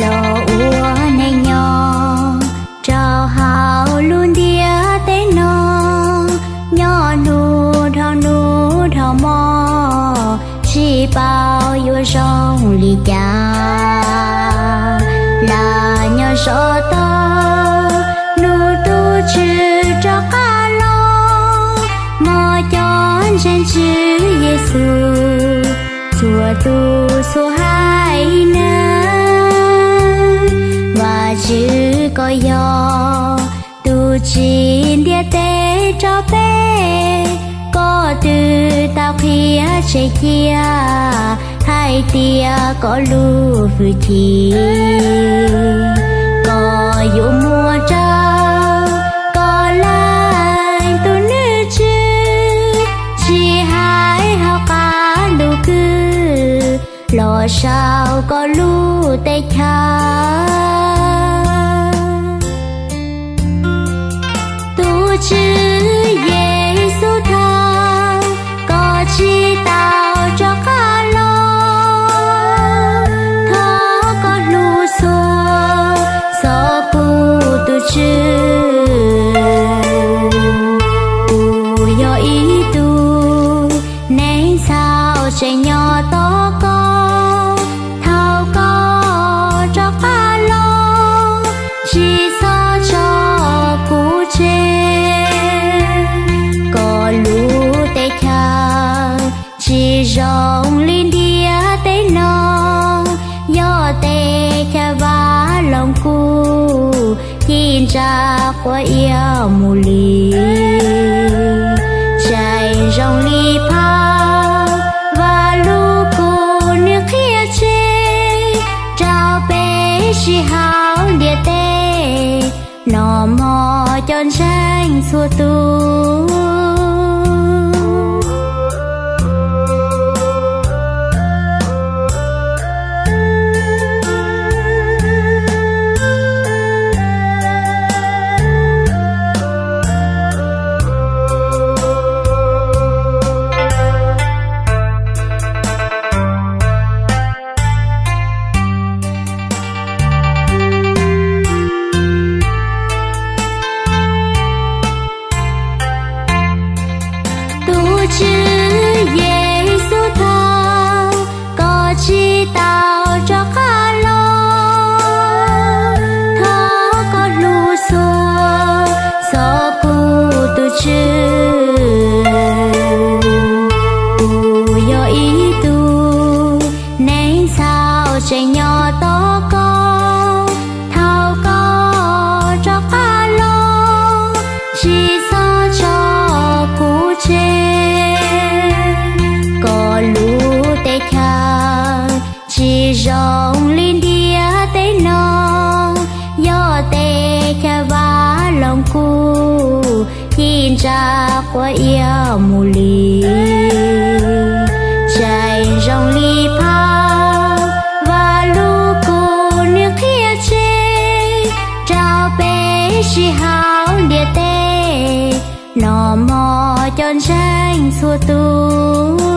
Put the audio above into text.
Los ua neej nyob rau hauv lub ntiaj teb no, nyob hnub dhau hnub dhau hmo, tsis paub yuav zoo li cas. Lam nyob zov tau hnub tus Tswv rov qab los, hmov cov ntseeg Tswv Yexus txhua tus txhua haiv neeg. Vajtswv koj yog tus tsim ntiaj teb rau peb, koj twb tau qhia tseg cia hais tias koj lub hwj chim, koj yuav muab rau koj leej tus nws Tswv, tsis hais hauv qab ntuj kwj los saum koj lub teb chaws. Tus Tswv Yexus, thaum koj tsis tau rov qab los, thov koj hlub txhua txhua tus tus Tswv. Kuv yog ib tug neeg txhaum tseem nyob tos koj, thaum koj rov qab los, tsis txhob tso kuv tseg. Koj lub teb chaws tsis zoo li ntiaj teb no, yog teb chaws Vaj Loos Kus ci ntsa quav iab mus li. Tseem zoo li phau Vaj Lug Kus nws qhia tseg rau peb sib haum ntiaj teb, noj mov cov ntseeg txhua tus. Tus Tswv Yexus, thaum koj tsis tau rov qab los, thov koj hlub txhua txhua kuv tus Tswv. Kuv yog ib tug neeg txhaum tseem nyob tos koj, thaum koj rov qab los, tsis txhob tso kuv tseg. Koj lub teb chaws tsis zoo li ntiaj teb no, yog teb chaws Vaj Loos Kus ci ntsa quav iab mus li. Tseem zoo li phau Vaj Lug Kus nws qhia tseg rau peb sib haum ntiaj teb, noj mov cov ntseeg txhua tus.